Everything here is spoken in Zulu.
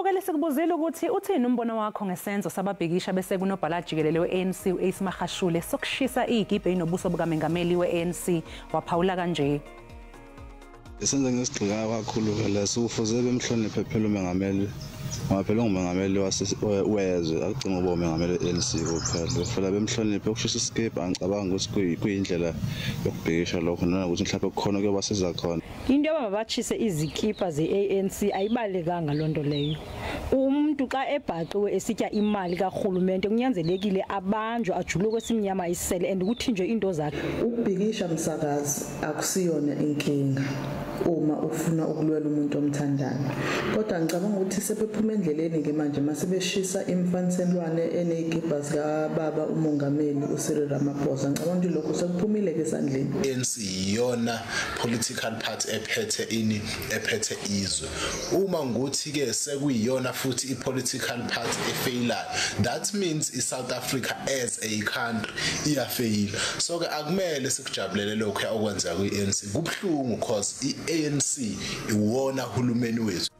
Mbukeli, sikubuzile ukuthi uthini umbono wakho ngesenzo sababhikisha bese kunobhala jikelele we-ANC u-Ace Magashule sokushisa izikipa ezinobuso bukaMengameli we-ANC, waphawula kanje. Isenzo ngesigxika kakhulu leso, kufuze bemhloniphe phela umengameli, ngoba phela ungumengameli wezwe, akugcina ukuba umengameli we-ANC kuphela. Kufanele bemhloniphe. Ukushisa isikibha angicabanga ukuthi kuyindlela yokubhikisha lokho, nanokuthi mhlawumbe kukhona kuyobasiza khona. Into yoba mabatshise izikipa ze-ANC ayibalekanga loo nto leyo. Umntu xa ebhaqiwe esitya imali karhulumente kunyanzelekile abanjwe, ajulwe kwesimnyama isele and kuthinjwe iinto zakhe. Ukubhikisha, msakazi, akusiyona inkinga uma ufuna ukulwela umuntu omthandayo, kodwa ngicabanga ukuthi sebephuma endleleni-ke manje masebeshisa imfaniselwane eney'kibha zikababa umongameli uCyril Ramaphosa. Ngicabanga ukuthi lokho sekuphumile-ke esandleni. ANC iyona political party ephethe ini, ephethe izwe. Uma ngukuthi ke sekuyiyona futhi i-political party efailayo, that means i-South Africa as a country iyafeyila. So ke akumele sikujabulele lokho okwenzeka kwi-ANC. Kubuhlungu cause i-ANC iwona hulumeni wethu.